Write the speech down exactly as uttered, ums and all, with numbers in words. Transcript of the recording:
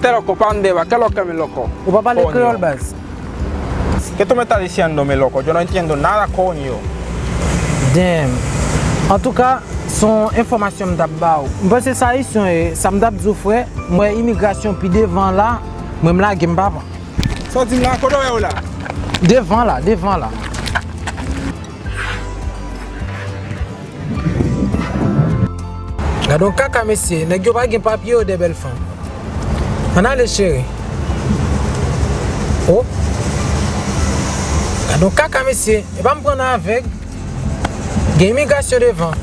Te loco, pa ande va, qué loco, mi loco? Ou pa pale Coño. Kreyòl, baz? ¿Qué tú me estás diciendo, mi loco? Yo no entiendo nada, coño. Damn. Antouka, se yon enfòmasyon m t ap ba w. M panse sa ayisyen ye, sa m t ap di w, frè, m wè imigrasyon pi devan la, mwen m lage m pa pran. Sa w di m la, kote w wè yo la? Devan la, devan la. Gade yon kaka, mesye, nèg yo pa gen papye yo de bèl fanm. Ann ale, cheri. Oh. Gade yon kaka, mesye, e pa m pran nan avèg. Gen imigrasyon devan.